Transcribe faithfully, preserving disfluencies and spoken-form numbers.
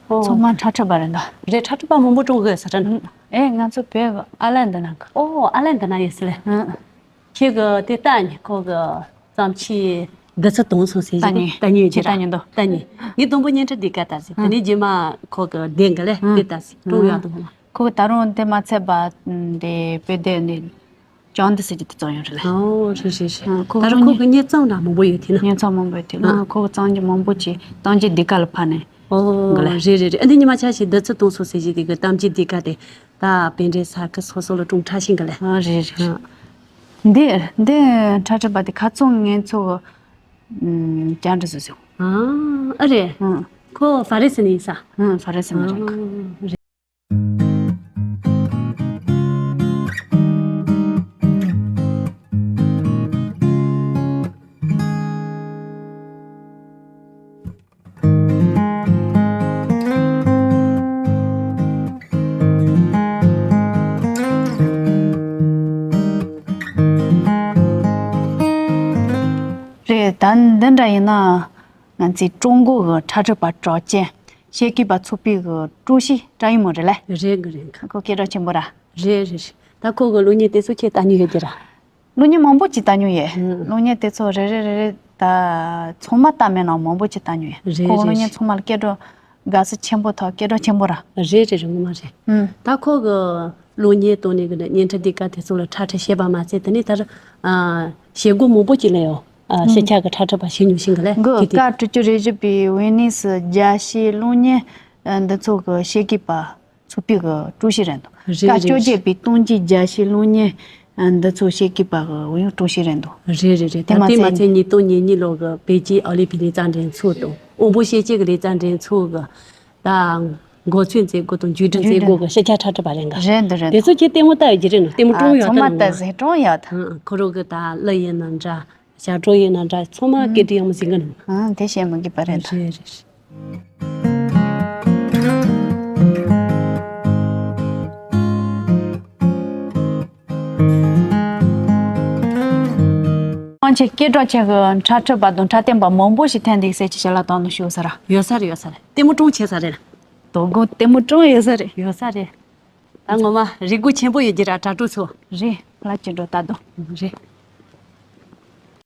ཨོ། ཚང་མ་འཁྲབ་ཁྲིད་པ་རེད་འདུག་རེད། འཁྲབ་ཁྲིད་པ་མང་པོ་བཀྲོངས་ཡོད་ས་རེད། ཨུམ། ཨེ། ང་ཚོ་བོད་ཀྱི་ཨ་ལན་འདི་ན་གི། ཨོ། ཨ་ལན་འདི་ན་ཡོད་ས་ལེ། ཨུམ། ཁྱེད་ཀྱི་དེ་ལྟ་ཉི་ཁོ་གི་བརྩམས་ཆོས་བདུད་རྩི་དྭངས་སོང་ཟེར་གྱི་ལྟ་ཉན་ཡོད་ཀྱི་ར། ལྟ་ཉན་འདུག་ལྟ་ཉན། ངས་དང་པོ་བརྙན་འཕྲིན་འདི་ག་ལྟ་ཟེར། དེ་ནས་རྗེས་མ་ཁོ་གི་བདེན་གི་ལེ། ཨུམ། དེ་ལྟ་ཟེར། ཀྲུང་ཡག་དང་ཧོ་མ། ཁོ་གི་ད་རུང་དེ་མ་ཚད་པ་འདི་བོད་དེ་ནས། ཅང་འདི་ཟེར་གྱི་དེ་ཙམ་ཡོད་རེད་ལ། ཨོ། རེད་རེད་རེད། ཨ། ཁོ་ད་རུང་ཁོ་གི་བརྙན་བརྩམས་འདྲ་མང་པོ་ཡོད་དེ་ན། བརྙན་བརྩམས་མང་པོ་ཡོད་དེ་ན། ཨ། ཁོ་གི་བརྩམས་ཀྱི་མང་པོ་ཅིག་གཏམ་རྒྱུད་འདི་ག་ལ་ཕབ་ནས། ཨོ། འགོ་ལ། རེད་རེད། ཨ། འདི་ཉི་མ་ཆ་ཞིག་བདུད་རྩི་དྭངས་སོང་ཟེར་གྱི་དེ་གི་གཏམ་རྒྱུད་འདི་ག་དེ་ད་བན་དེ་ས་ཁུལ་སོ་སོ་ལ་ཀྲུང་ཁྲ་ཤིང་གི་ལ། ཨ། རེད་རེད་རེད། ཨ། འདི་འདི་འཁྲབ་ཁྲིད་པ་དེ་ཁ་ཚང་ངེད་ཚོ་གི་ཨམ། བཅར་འདྲི་བཟོ་སོང་། ཨ། ཨ་རེད། ཨ། ཁོ་ཧྥ་རན་སི་ནས་ཡིན་ས། ཨ། ཧྥ་རན་སི་ནས་རེད། ཨ། རེད། རེད། ད་འདི་འདྲ་ཡིན་ན། ང་ཚོའི་ཀྲུང་གོ་གི་འཁྲབ་ཁྲིད་པ་གྲགས་ཅན་སྐྱེས་རྒུད་པ་ཚོགས་པའི་གི་ཀྲུའུ་ཞི་བཀྲ་ཡིས་མོ་རེད་ལ། རེད་གི་རེད་གི། ཁོ་སྐད་གྲགས་ཆེན་པོ་ར། རེད་རེད་རེད། ད་ཁོ་གི་གློག་བརྙན་དེ་ཚོ་ཁྱེད་ལྟ་མྱོང་ཡོད་ཀྱི་ར། གློག་བརྙན་མང་པོ་ཅིག་ལྟ་མྱོང་ཡོད། ཨང་། གློག་བརྙན་དེ་ཚོ་རེ་རེ་རེ་རེ་ད་ཚང་མ་ལྟ་མེད་ན་མང་པོ་ཅིག་ལྟ་མྱོང་ཡོད། རེད་ཁོ་གི་གློག་རེད་བརྙན་རེད། ཚང་མ་ལ་སྐད་གྲགས་དགའ་ས་ཆེན་པོ་ཐོག་སྐད་གྲགས་ཆེན་པོ་ར། རེད་རེད་རེད། ངོ་མ་རེད། ཨང་། ད་ཁོ་གི་གློག་བརྙན་བཏང་ནས་གི་བརྙན་འཕྲིན་འདི་ག་དེ་ཚོ་ལ་འཁྲབ་ཁྲིད་བྱས་པ་མ་ཟད། དེ་ནས་ད་ར་ཨ་བྱེད་སྒོ་མང་པོ་ཅིག་ལ་ཡང་ཨ་ཨང་། ཤེས་བྱ་གི་འཁྲབ་ཁྲིད་པ་བྱེད་མྱོང་ཤིང་གི་ལས་གི། དེ་དེ་སྐབས་དྲུག་ཅུ་རེ་བཞི་པའི་ཝེ་ནི་སི་རྒྱལ་སྤྱིའི་གློག་བརྙན་ཨ་འདི་ཚོ་གི་སྐྱེས་རྒུད་པ་ཚོགས་པའི་གི་ཀྲུའུ་ཞི་རེད་འདུག་རེད་སྐབས་རེད་བཅོ་བརྒྱད་པའི་ཏང་ཅིག་རྒྱལ་སྤྱིའི་གློག་བརྙན་ཨ་འདི་ཚོ་སྐྱེས་རྒུད་པ་གི་ཨུ་ཡོན་ཀྲུའུ་ཞི་རེད་འདུག་རེད་རེད་རེད། དེ་ད་མ་དེ་མ་ཚད་ཚད་ཉིས་སྟོང་ཉེར་གཉིས་ལོ་གི་པེ་ཅིན་ཨོ་ལིམ་པིག་ལེགས་བྱ་འགྲན་ཚོགས་དང་དབང་པོ་ཤེས་བྱའི་གི་ལེགས་བྱ་འགྲན་ཚོགས་གི་ད་འགོ་ཚུགས་མཛད་སྒོ་དང་མཇུག་སྒྲིལ་མཛད་སྒོ་གི་ཤེས་བྱ་འཁྲབ་ཁྲིད་པ་རེད་འགའ། རེད་འདུག་རེད་དེ་ཚོ་འདུག་ཁྱེད་ལྟད་མོ་ལྟ་ཡོད་ཀྱི་རེད་ནོ། ལྟད་མོ་ཨ་ཀྲུང་ཡོད་ཚང་ད་མ་ནོ་ལྟ་ཟིན་ཀྲུང་ཡོད་ད། ཨ། ཁོ་རང་གི་ད་གླུ་ཡིན་ན་འདྲ། ཞབས་བྲོ་ཡིན་ན་འདྲ། ཚང་མ་སྐད་འཕྲིན་ཡག་མོ་ཟིན་གི་ནོ། ཨ། དེ་བཤད་མི་དགོས་པ་རེད་ད། རེད་རེད། ཁོང་ཆེ་སྐད་གྲགས་ཆེ་གི་འཁྲབ་ཁྲིད་པ་དང་འཁྲབ་སྟོན་པ་མང་པོ་ཞིག་ཐོན་འདུག་ཟེར་གྱི་ཞལ་ལག་བཏང་ནས་ཞུ་ས་ར། ཡོད་ས་རེད་ཡོད་ས་རེད། ལྟད་མོ་ཀྲུང་བྱེད་ས་རེད། དོ་དགོང་ལྟད་མོ་ཀྲུང་ཡོད་ས་རེད། ཡོད་ས་རེད། ད་ངོ་མ་རེ་སྒུག་ཆེན་པོ་ཡོད་ཀྱི་ར་དྲ་གྲོགས་ཚོ། རེད། ལ་ཅི་འགྲོ་ད་དོ། རེད།